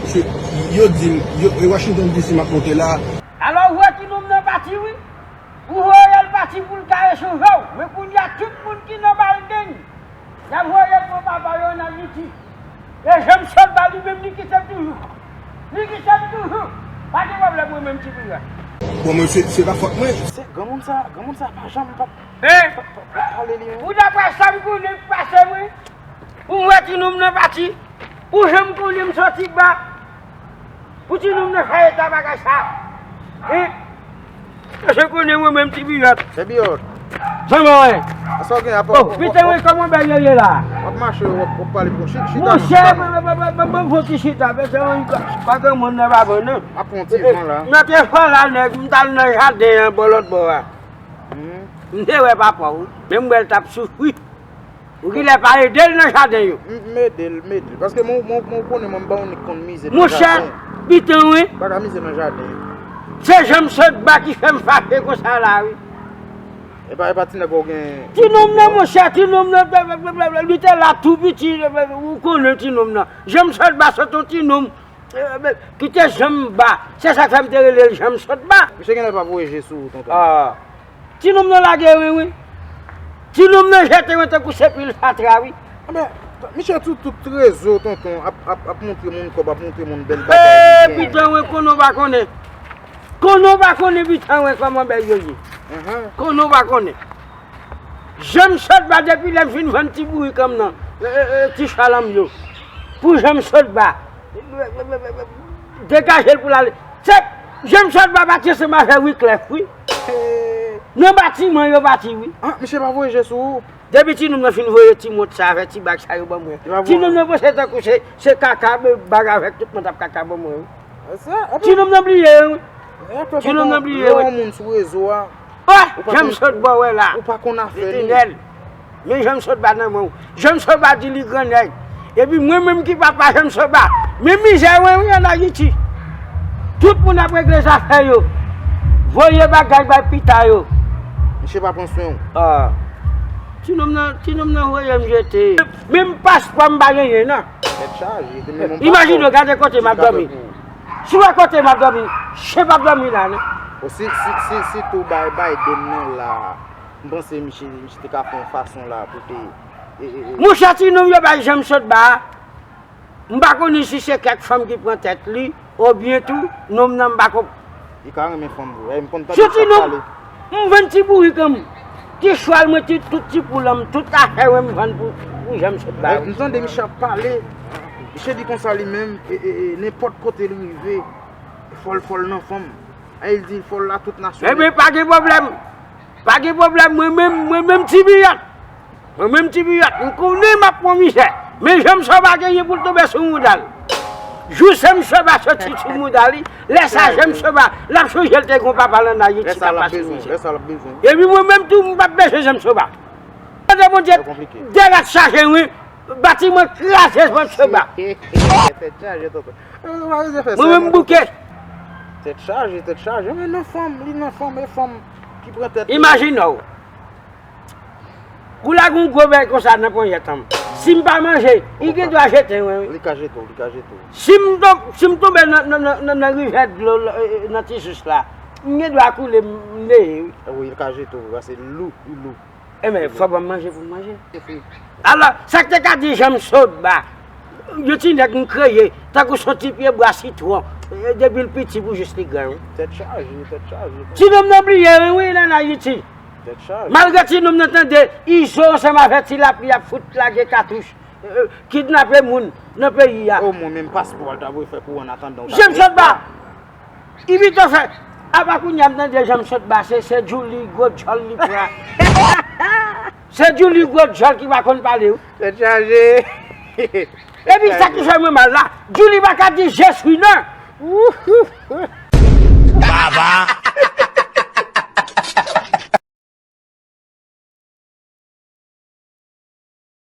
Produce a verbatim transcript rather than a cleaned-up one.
Se, yo di m, yo, e Washington D C m ap monte la. Alò, ou wè ti nonm nan pati, wi. Ou voye l pati pou l ka echanje w. Men kounye a, tout moun ki nan Biden, y ap voye gwo papa yo an Ayiti. E Janm Sòt Ba li menm, li kite m toujou. Li kite m toujou. Pa gen pwoblèm, mwen menm, Ti Pirèt. Bon, mwen, se, se pa fòt mwen. Se granmoun sa, granmoun sa pa janm pa, pa, pa, pa pale li menm. Ou daprè sa m konnen k pase, mwen. Ou wè ti nonm nan pati. Ou janm konnen m soti ba. Pou ti nonm nan fè eta bagay sa. Hein? Paske konnen mwen menm Ti Biyòt. Se Biyòt. Jan mwen wè. Sa w gen apò? Oh, pita mwen kòman bèl yo ye la. W ap mache, w ap, w ap pale pou chita. Monchè, ban m fon ti chita, pita mwen pa gen moun nan pa bon non. M ap pran ti van la. Nan te fò la nèg, m t al nan jaden an bò lòt bò a. M te wè papa w, men m wè l t ap soufri. Ou genlè pa ede l nan jaden yo. M, m ede l, m ede l. Paske mwen, mwen, mwen konnen mwen m pa yon nèg konn mize nan jaden. Monchè, pita mwen. Pa ka mize nan jaden. Se Janm Sòt Ba ki fè m fache konsa la, wi. E pa, e pa ti nèg ou gen. Ti nonm nan, monchè, ti nonm nan, li te la tou piti, ou konnen ti nonm nan. Janm Sòt Ba se t on ti nonm, eh, ki te janm ba. Se sa k fè m te rele l Janm Sòt Ba. Misye genlè pa voye je sou ou, tonton. Ah. Ti nonm nan lage ren, wi. Ti nonm nan jete ren tankou se pil fatra, wi. Anben, misye sou tout rezo, tonton, ap, ap, ap montre moun kòb, ap montre moun bèl bagay. Eh, pita mwen, konnen w pa konnen. Konnen w pa konnen, pita mwen, kòman bèl yo ye. Konnen w pa konnen. Janm Sòt Ba depi lè m fin vann ti bourik an m nan, eh, eh, eh, ti chalanm yo. Pou Janm Sòt Ba. Degaje l pou l ale. Se Janm Sòt Ba pati ansanm avè Wiklèf, wi. Nan batiman yo pati, wi. Ah, misye pa voye je sou ou. Depi ti nonm nan fin voye ti mont sa avè ti bag sa yo ban mwen. Ti nonm nan panse tankou se, se kaka, bagay avèk tout mont ap kaka ban mwen, wi. Ti nonm nan bliye, wi. Ti nonm nan bliye, wi. Lè yon moun sou rezo a, Oh, Janm Sòt Ba w wè la. Ou pa konn afè li. Letènèl. Men Janm Sòt Ba nan men w. Janm Sòt Ba di li gran nèg. Epi mwen menm ki papa Janm Sòt Ba. Men mizè mwen, wi, an Ayiti. Tout moun ap regle zafè yo. Voye bagay bay pita yo. Misye pa pran swen w. Ah. Ti nonm nan, ti nonm nan voye m jete. Menm paspò m pa genyen, non. Tèt chaje. Imajine w, gade kote m ap dòmi. Si w wè kote m ap dòmi, chen p ap dòmi la, non. Bon, si, si, si, si tou bay, bay Biden nan la, m panse misye, misye te ka fè yon fason la pou te, e, e, e. Monchè, ti nonm yo bay Janm Sòt Ba a, m pa konnen si se kèk fanm ki pran tèt li, oubyen tou, nonm nan m pa konn. Li ka renmen fanm vre. Ey, m konn tande misye ap pale. M vann ti bourik an m, ti chwal mwen, ti, tout ti poul an m, tout afè mwen m vann pou, pou Janm Sòt Ba. Ey, m tande misye ap pale. Misye di konsa li menm, e, e, e, nenpòt kote l rive, fò l, fò l nan fanm. Ey, li di fò l la tout nasyonal. Ebyen, pa gen pwoblèm. Pa gen pwoblèm, mwen menm, mwen menm Ti Biyòt. Mwen menm Ti Biyòt, m konnen m ap pran mizè. Men Janm Sòt Ba genyen pou l tonbe sou mouda l. Jou Janm Sòt Ba soti sou mouda li, lè sa Janm Sòt Ba, l ap sonje l te gen yon papa l an Ayiti k ap pase mizè. Epi mwen menm tou, m p ap bezwen Janm Sòt Ba. Mande Bondye, de rat chaje, wi, batiman kraze Janm Sòt Ba. Tèt chaje, tonton. Mwen menm bouke. Tèt chaje, tèt chaje. Men nan fanm, li nan fanm, e fanm ki pran tèt li. Imajine w. Kou lage yon gwo bèy konsa nan ponyèt an m. Si m pa manje, li gen dwa jete mwen, wi. Li ka jete w, li ka jete w. Si m tonbe, si m tonbe nan, nan, nan, nan, nan rivyè dlo, nan ti jis la, m gen dwa koule, m neye, wi. Wi, li ka jete w, paske li lou, li lou. Ebyen, fò ban m manje pou m manje. Alò, sa k te ka di Janm Sòt Ba, yon ti nèg m kreye, tankou s on ti pye bwa sitwon, depi l piti pou jis li gran, wi. Tèt chaje, tèt chaje. Ti nonm nan bliye, wi, wi, l an Ayiti. Malgre ti nonm nan tande, Izo ansanm avè Ti Lapli ap fout lage katouch, kidnape moun nan peyi a. O, mwen menm paspò a l ta dwe fè pou an atandan w ta. Janm Sòt Ba. Li pito fè. Apa kounye a m tande Janm Sòt Ba, se, se Djouly gwo djòl li pran. Se Djouly gwo djòl ki pa konn pale, wi. Tèt chaje. Epi sa ki fè mwen mal la, Djouly pa ka di je suis non. Baba.